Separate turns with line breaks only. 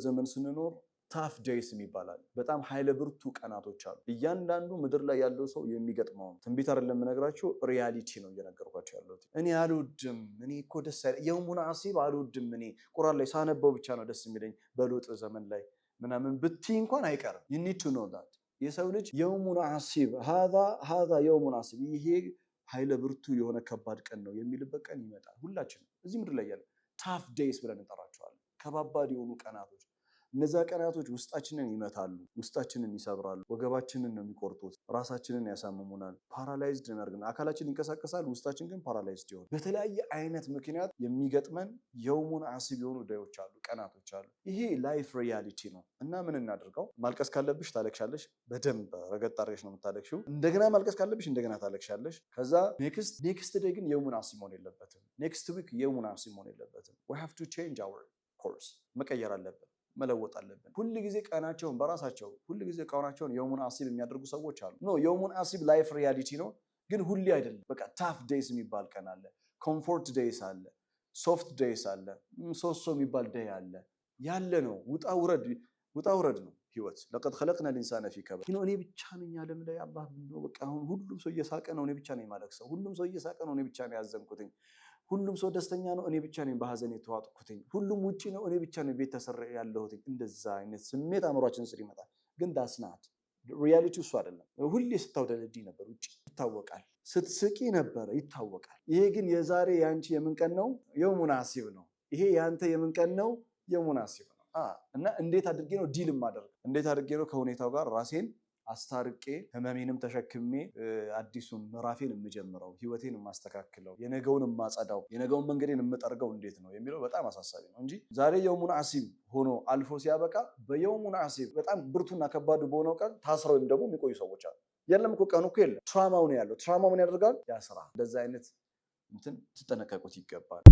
በህይወት ዘመን ስንኖር tough days ይባላል። በጣም ኃይለ ብርቱ ቀናቶች አሉ። እያንዳንዱ ምድር ላይ ያለው ሰው የሚገጥመው ነው። ትንቢት አይደለም የምነግራችሁ፣ reality ነው እየነገርኳቸው ያለሁት። እኔ አልወድም፣ እኔ እኮ ደስ አይለኝም፣ يوم عصيب አልወድም። እኔ ቁርአን ላይ ሳነበው ብቻ ነው ደስ የሚለኝ በሎጥ ዘመን ላይ ምናምን ብትይ እንኳን አይቀርም። You need to know that የሰው ልጅ يوم عصيب هذا يوم عصيب፣ ይሄ ኃይለ ብርቱ የሆነ ከባድ ቀን ነው የሚልበት ቀን ይመጣል። ሁላችንም እዚህ ምድር ላይ ያለ tough days ብለን እንጠራቸዋለን። ከባባድ የሆኑ ቀናቶች። እነዛ ቀናቶች ውስጣችንን ይመታሉ፣ ውስጣችንን ይሰብራሉ፣ ወገባችንን ነው የሚቆርጡት፣ ራሳችንን ያሳምሙናል፣ paralyzed ያደርግናል። አካላችን ይንቀሳቀሳል፣ ውስጣችን ግን paralyzed ይሆናል። በተለያየ አይነት ምክንያት የሚገጥመን يوم عصيب የሆኑ day ኦች አሉ፣ ቀናቶች አሉ። ይሄ life reality ነው እና ምን እናድርገው? ማልቀስ ካለብሽ ታለቅሻለሽ። በደንብ ረገጥ አድርገሽ ነው የምታለቅሽው። እንደገና ማልቀስ ካለብሽ እንደገና ታለቅሻለሽ። ከዛ next day ግን يوم عصيب መሆን የለበትም። Next week يوم عصيب መሆን የለበትም። We have to change our course፣ መቀየር አለብን፣ መለወጥ አለብን። ሁል ጊዜ ቀናቸውን በራሳቸው ሁል ጊዜ ቀናቸውን يوم عصيب የሚያደርጉ ሰዎች አሉ። No፣ يوم عصيب life reality ነው፣ ግን ሁሌ አይደለም። በቃ tough days የሚባል ቀን አለ፣ comfort days አለ፣ soft days አለ፣ so so የሚባል day አለ። ያለ ነው፣ ውጣ ውረድ ውጣ ውረድ ነው ህይወት። لقد خلقنا الإنسان في كبد። እኔ ብቻ ነኝ ዓለም ላይ አላህ፣ በቃ አሁን ሁሉም ሰው እየሳቀ ነው፣ እኔ ብቻ ነኝ የማለቅሰው። ሁሉም ሰው እየሳቀ ነው፣ እኔ ብቻ ነኝ ያዘንኩትኝ። ሁሉም ሰው ደስተኛ ነው፣ እኔ ብቻ ነኝ በሀዘን የተዋጥኩትኝ። ሁሉም ውጪ ነው፣ እኔ ብቻ ነኝ ቤት ተሰረ ያለሁትኝ። እንደዛ አይነት ስሜት አእምሯችን ስር ይመጣል። ግን that's not reality፣ እሱ አይደለም። ሁሌ ስታውደለዲ ነበር ውጭ ይታወቃል። ስትስቂ ነበረ ይታወቃል። ይሄ ግን የዛሬ የአንቺ የምን ቀን ነው? يوم عصيب ነው። ይሄ የአንተ የምን ቀን ነው? يوم عصيب ነው። እና እንዴት አድርጌ ነው deal የማደርገው? እንዴት አድርጌ ነው ከሁኔታው ጋር ራሴን አስታርቄ ህመሜንም ተሸክሜ አዲሱን ምዕራፌን የምጀምረው፣ ህይወቴን የማስተካክለው፣ የነገውን የማጸዳው፣ የነገውን መንገዴን የምጠርገው እንዴት ነው የሚለው በጣም አሳሳቢ ነው እንጂ ዛሬ يوم عصيب ሆኖ አልፎ ሲያበቃ በ يوم عصيب በጣም ብርቱና ከባዱ በሆነው ቀን ታስረው ወይም ደግሞ የሚቆዩ ሰዎች አሉ። የለም እኮ ቀኑ እኮ የለም፣ trauma ው ነው ያለው። Trauma ው ምን ያደርጋል? ያስራ። እንደዛ አይነት እንትን ትጠነቀቁት ይገባል።